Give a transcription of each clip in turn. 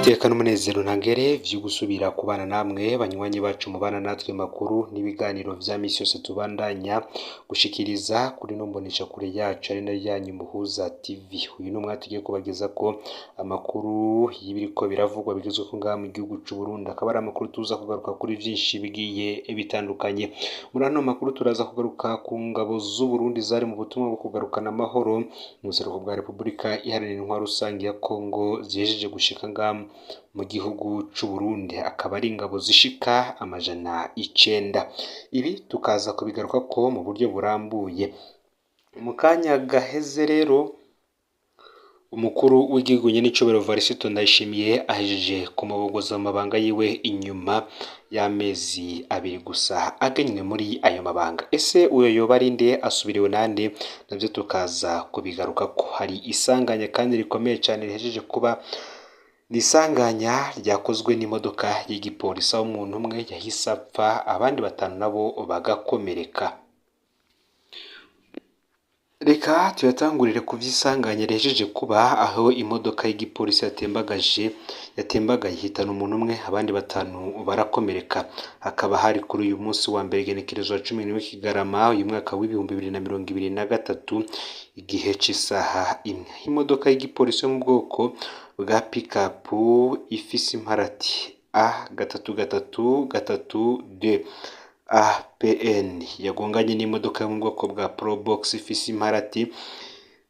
N'iteka n'umunezero ntangere vyo gusubira kubana namwe banywanyi bacu mubana natwe makuru n'ibiganiro vya misi yose tubandanya gushikiriza kuri no mboneshakure yacu ari nayo yanyu Muhuza TV. Uyu ni umwanya tugiye kubagezako amakuru y'ibiriko biravugwa bigezweho ngaha mu gihugu c'u Burundi, akaba ari amakuru tuza kugaruka kuri vyinshi bigiye bitandukanye. Muri ano makuru turaza kugaruka ku ngabo z'u Burundi zari mu butumwa bwo kugarukana amahoro mu buseruko bwa Repubulika Iharanira Intwaro Rusangi ya Kongo zihejeje gushika ngaha mu gihugu c'u Burundi, akaba ari ingabo zishika 900. Ibi tukaza kubigarukako mu buryo burambuye. Mu kanya gaheze rero umukuru w'igihugu nyenicubahiro Varisito Ndayishimiye ahejeje kumubogoza amabanga yiwe inyuma y'amezi 2 gusa agenywe muri ayo mabanga. Ese uyo yoba ari nde, asubiriwe nande? Navyo tukaza kubigarukako. Hari isanganya kandi rikomeye cane rihejeje kuba, ni isanganya ryakozwe n'imodoka y'igipolisi aho umuntu umwe yahise apfa abandi 5 nabo bagakomereka. Reka tuyatangurire ku vy'isanganya rihejeje kuba aho imodoka y'igipolisi yatembagaye ihitana umuntu umwe abandi 5 barakomereka. Hakaba hari kuri uyu munsi wa mbere igenekerezo ya 11 Kigarama uyu mwaka w'2023 igihe c'isaha 1. Imodoka y'igipolisi yo mu bwoko bwa pikapu ifise imparati A 3 3 3 D APN yagonganye n'imodoka yo mu bwoko bwa Probox ifise imparati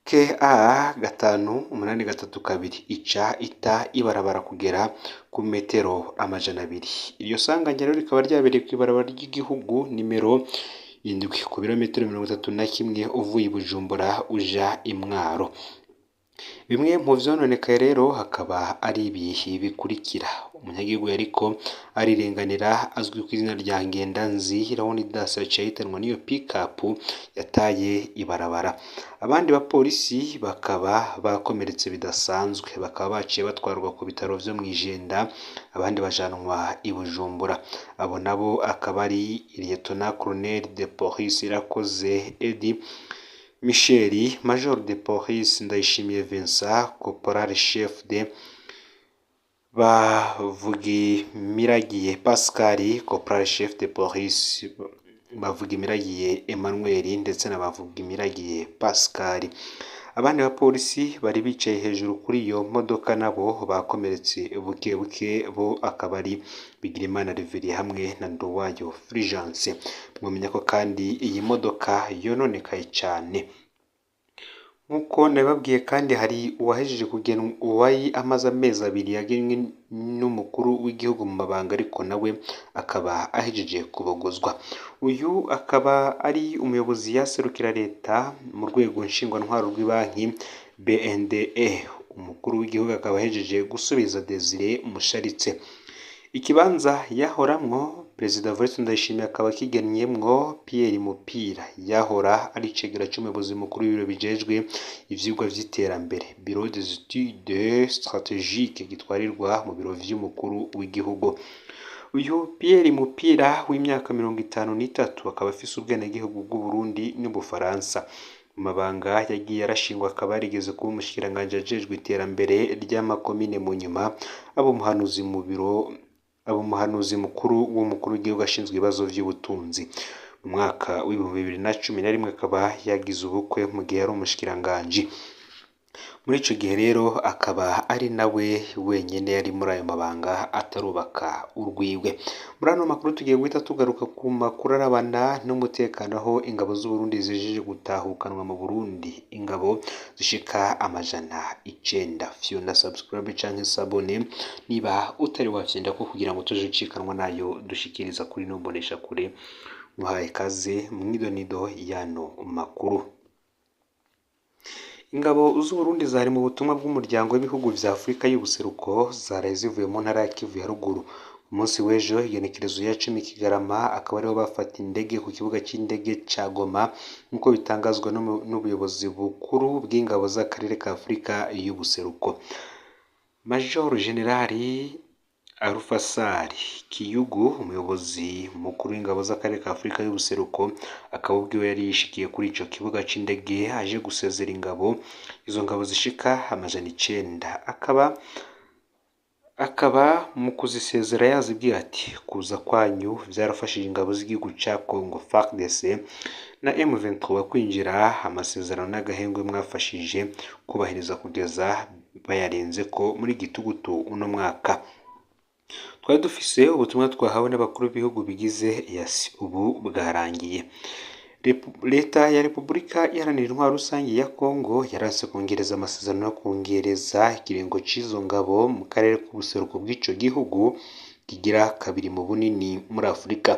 KA 5 8 3 2 ica ita ibarabara kugera ku metero 200. Iryo sanganya rero rikaba ryabereye kw'ibarabara ry'igihugu nimero 7 ku birometero 31 uvuye i Bujumbura uja i Mwaro. Bimwe mu vyononekaye rero hakaba ari ibihi bikurikira: umunyagihugu yariko arirenganira azwi kw'izina rya Ngendanzi Leonidas yaciye ahitanwa n'iyo pikapu yataye ibarabara. Abandi bapolisi bakaba bakomeretse bidasanzwe, bakaba baciye batwarwa ku bitaro vyo mw'Ijenda, abandi bajanwa i Bujumbura. Abo nabo akaba ari Lieutenant Colonel de Police Irakoze Eddy Michel, Major de Police Ndayishimiye Vincent, Corporal Chef de Bavugimiragiye Pascal, Corporal Chef de Police Bavugimiragiye Emmanuel ndetse na Bavugimiragiye Pascal. Abandi bapolisi bari bicaye hejuru kuri iyo modoka nabo bakomeretse buke buke, bo akaba ari Bigirimana Reverie hamwe na Nduwayo Fulgence. Mwomenya ko kandi iyi modoka yononekaye cane. Nkuko nabibabwiye kandi hari uwahejeje kugenwa, uwari amaze amezi 2 yagenwe n'umukuru w'igihugu mu mabanga ariko nawe akaba ahejeje kubogozwa. Uyu akaba ari umuyobozi yaserukira leta mu rwego nshingwantwaro rw'ibanki BNDE. Umukuru w'igihugu akaba ahejeje gusubiza Desire Musharitse ikibanza yahoramwo. Perezida Varisito Ndayishimiye akaba akigennyemwo Pierre Mupira yahora ari icegera c'umuyobozi mukuru w'ibiro bijejwe ivyigwa vy'iterambere, Bureau des études stratégiques, gitwarirwa mu biro vy'umukuru w'igihugu. Uyu Pierre Mupira w'imyaka 53 akaba afise ubwenegihugu bw'u Burundi n'Ubufaransa. Mu mabanga yagiye arashingwa akaba yarigeze kuba umushikiranganji ajejwe iterambere ry'amakomine, mu nyuma aba umuhanuzi mu biro, aba umuhanuzi mukuru w'umukuru w'igihugu ashinzwe ibibazo vy'ubutunzi. Mu mwaka w'2011 akaba yagize ubukwe mu gihe yari umushikiranganji. Muri ico gihe rero akaba ari nawe wenyene yari muri ayo mabanga atarubaka urwiwe. Muri ano makuru tugiye guhita tugaruka ku makuru arabana n'umutekano aho ingabo z'u Burundi zihejeje gutahukanwa mu Burundi, ingabo zishika 900. Fyonda subscribe canke s'abonner niba utari wafyonda ko kugira ngo tuje ucikanwa nayo dushikiriza kuri no mboneshakure. Muhaye ikaze mw'idonido y'ano makuru. Ingabo z'u Burundi zari mu butumwa bw'umuryango w'ibihugu vya Afurika y'ubuseruko zaraye zivuye mu ntara ya Kivu ya ruguru. Umunsi w'ejo igenekerezo ya 10 Kigarama akaba ariho bafata indege ku kibuga c'indege ca Goma, nk'uko bitangazwa n'ubuyobozi bukuru bw'ingabo z'akarere ka Afurika y'ubuseruko. Major General Alufasari Kiyugu, umuyobozi mukuru w'ingabo z'akarere ka Afurika y'ubuseruko, akaba ubwiwe yari yishikiye kuri ico kibuga c'indege aje gusezera ingabo, izo ngabo zishika 900. Akaba Akaba mu kuzisezera yazibwiye ati: "Kuza kwanyu vyarafashije ingabo z'igihugu ca Congo FARDC na M23 kwinjira amasezerano n'agahengwe mwafashije kubahiriza kugeza bayarenzeko muri gitugutu uno mwaka. Twari dufise ubutumwa twahawe n'abakuru b'ibihugu bigize EAC, ubu bwarangiye." Leta ya Repubulika Iharanira Intwaro Rusange ya Congo yaranse kongereza amasezerano yo kongereza ikiringo c'izo ngabo mu karere k'ubuseruko bw'ico gihugu kigira kabiri mu bunini muri Afurika.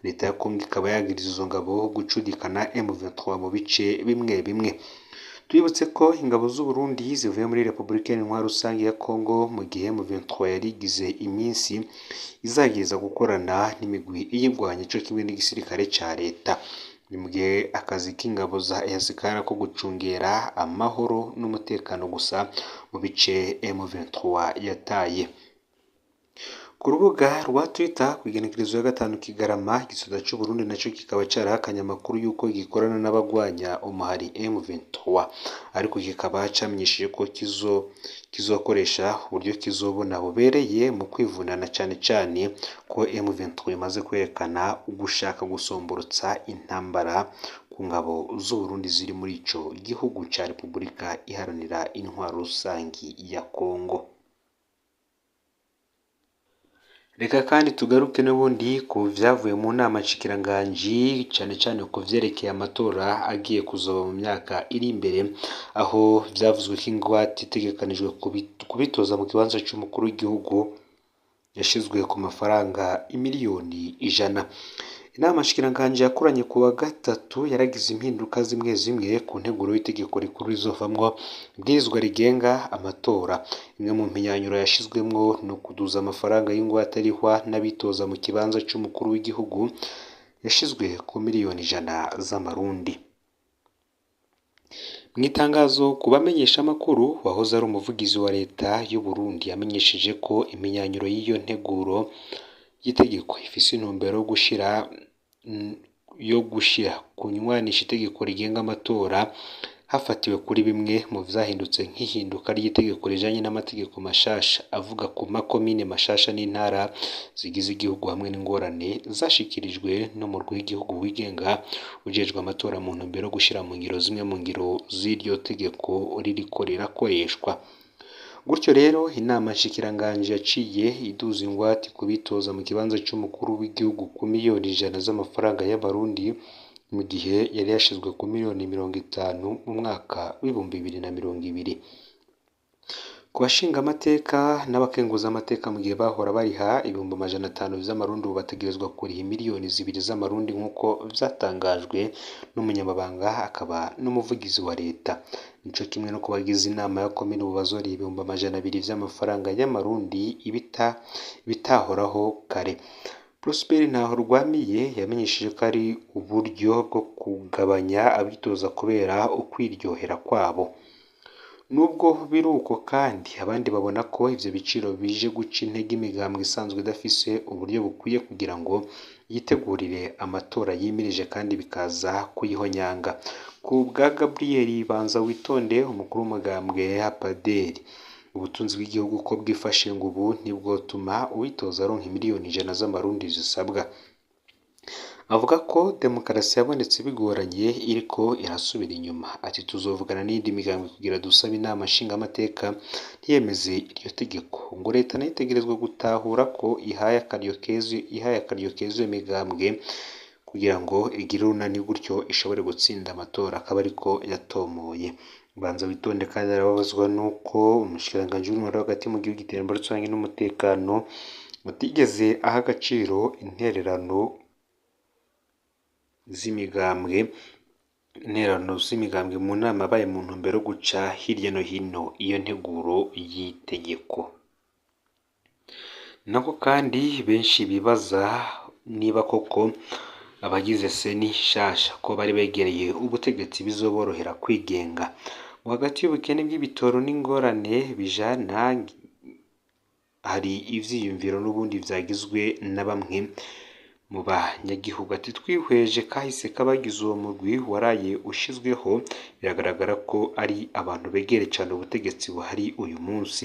Leta ya Congo ikaba yagiriza izo ngabo gucudikana M23 mu bice bimwe bimwe. Twibutse ko ingabo z'u Burundi zivuye muri Repubulika Iharanira Intwaro Rusange ya Congo mu gihe M23 yari igize iminsi izageza gukorana n'imigwi iyirwanya co kimwe n'igisirikare ca leta. Ni mu gihe akazi k'ingabo za EAC kari ako gucungera amahoro n'umutekano gusa mu bice M23 yataye. Ku rubuga rwa Twitter ku igenekerezo ya 5 Kigarama, igisoda c'u Burundi naco kikaba carahakanye amakuru y'uko gikorana n'abagwanya umuhari M23, ariko kikaba camenyesheje ko kizokoresha uburyo kizobona bubereye mu kwivunana, cane cane ko M23 imaze kwerekana ugushaka gusomborotsa intambara ku ngabo z'u Burundi ziri muri ico gihugu ca Repubulika Iharanira Intwaro Rusangi ya Congo. Reka kandi tugaruke n'ubundi ku vyavuye mu nama nshikiranganji, cane cane ku vyerekeye amatora agiye kuzoba mu myaka iri imbere, aho vyavuzwe ko ingwate itegekanijwe kubitoza mu kibanza c'umukuru w'igihugu yashizwe ku mafaranga 100,000,000. Inama nshikiranganji yakoranye ku wa gatatu yaragize impinduka zimwe zimwe ku nteguro y'itegeko rikuru rizovamwo ibwirizwa rigenga amatora. Imwe mu mpinyanyuro yashizwemwo ni ukuduza amafaranga y'ingwate arihwa n'abitoza mu kibanza c'umukuru w'igihugu yashizwe ku 100,000,000 z'amarundi. Mu itangazo ku bamenyeshamakuru, wahoze ari umuvugizi wa leta y'u Burundi yamenyesheje ko impinyanyuro y'iyo nteguro y'itegeko ifise intumbero yo gushira kunywanisha itegeko rigenga amatora hafatiwe kuri bimwe mu vyahindutse nk'ihinduka ry'itegeko rijanye n'amategeko mashasha avuga ku makomine mashasha n'intara zigize igihugu, hamwe n'ingorane zashikirijwe n'umurwi w'igihugu wigenga ujejwe amatora mu ntumbero yo gushira mu ngiro zimwe mu ngiro z'iryo tegeko ririko rirakoreshwa. Gutyo rero inama nshikiranganji yaciye iduza ingwate ku bitoza mu kibanza c'umukuru w'igihugu ku 100,000,000 z'amafaranga y'abarundi, mu gihe yari yashizwe ku 50,000,000 mu mwaka w'2020. Ku bashingamateka n'abakenguzamateka, mu gihe bahora bariha 500,000 vy'amarundi, ubu bategerezwa kuriha 2,000,000 z'amarundi nk'uko vyatangajwe n'umunyamabanga akaba n'umuvugizi wa leta. Nico kimwe no ku bagize inama ya komine, ubu bazoriha 200,000 vy'amafaranga y'amarundi ibitahoraho kare. Prosper Ntahorwamiye yamenyesheje ko ari uburyo bwo kugabanya abitoza kubera ukwiryohera kwabo. Nubwo biri uko kandi, abandi babona ko ivyo biciro bije guca intege imigambwe isanzwe idafise uburyo bukwiye kugira ngo yitegurire amatora yimirije, kandi bikaza kuyihonyanga. Ku bwa Gabriel Banza Witonde, umukuru w'umugambwe APADER, ubutunzi bw'igihugu uko bwifashe ngo ubu ntibwotuma uwitoza aronka 100,000,000 z'amarundi zisabwa. Avuga ko demokarasi yabonetse bigoranye iriko irasubira inyuma. Ati: "Tuzovugana n'iyindi migambwe kugira dusabe inama nshingamateka ntiyemeze iryo tegeko." Ngo leta nayo itegerezwa gutahura ko ihaye akaryo keza iyo migambwe kugira ngo igire urunani, gutyo ishobore gutsinda amatora, akaba ariko yatomoye. Banza Witonde kandi arababazwa n'uko umushikiranganji w'intwaro hagati mu gihugu, iterambere rusange n'umutekano atigeze aha agaciro intererano z'imigambwe mu nama yabaye mu ntumbero yo guca hirya no hino iyo nteguro y'itegeko. Nako kandi benshi bibaza niba koko abagize seni nshasha ko bari begereye ubutegetsi bizoborohera kwigenga. Ngo hagati y'ubukene bw'ibitoro n'ingorane bijana, hari ivyiyumviro n'ubundi vyagizwe na bamwe mu banyagihugu. Ati twihweje kahise k'abagize uwo mugwi waraye ushizweho, biragaragara ko ari abantu begereye cane ubutegetsi buhari uyu munsi,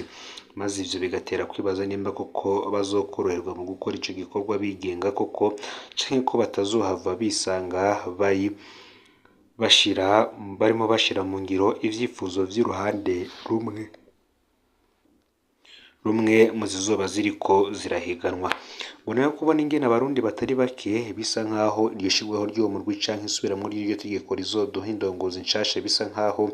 maze ivyo bigatera kwibaza nimba koko bazokoroherwa mu gukora ico gikorwa bigenga koko, canke ko batazohava bisanga bari bashira barimo bashira mu ngiro ivyifuzo vy'uruhande rumwe rumwe mu zizoba ziriko zirahiganwa. Ngo nayo kubona ingene abarundi batari bake bisa nkaho iryo shirwaho ry'uwo murwi canke isubiramwo ry'iryo tegeko rizoduha indongozi nshasha bisa nkaho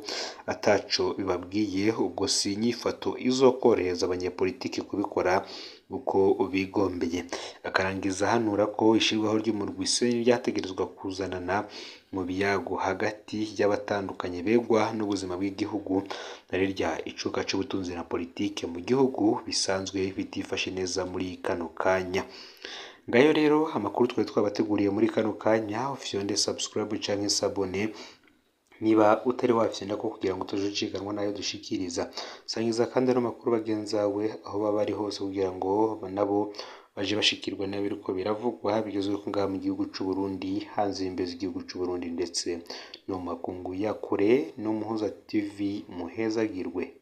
ataco bibabwiye, ubwo si inyifato izokorohereza abanyepolitiki kubikora uko bigombeye. Akarangiza ahanura ko ishirwaho ry'umurwi se ryategerezwa kuzanana mu biyago hagati y'abatandukanye begwa n'ubuzima bw'igihugu, na rirya icuka c'ubutunzi na politike mu gihugu bisanzwe bitifashe neza muri kano kanya. Ngayo rero amakuru twari twabateguriye muri kano kanya, ufyonde subscribe canke s'abonner niba utari wafyonda ko kugira ngo utajucikanwa nayo dushikiriza. Sangiza kandi ano makuru bagenzawe aho baba bari hose kugira ngo nabo baje bashikirwa n'ibiriko biravugwa bigezweho ngaha mu gihugu c'u Burundi, hanze y'imbibe z'igihugu c'u Burundi ndetse no mu makungu ya kure. No Muhuza TV muhezagirwe.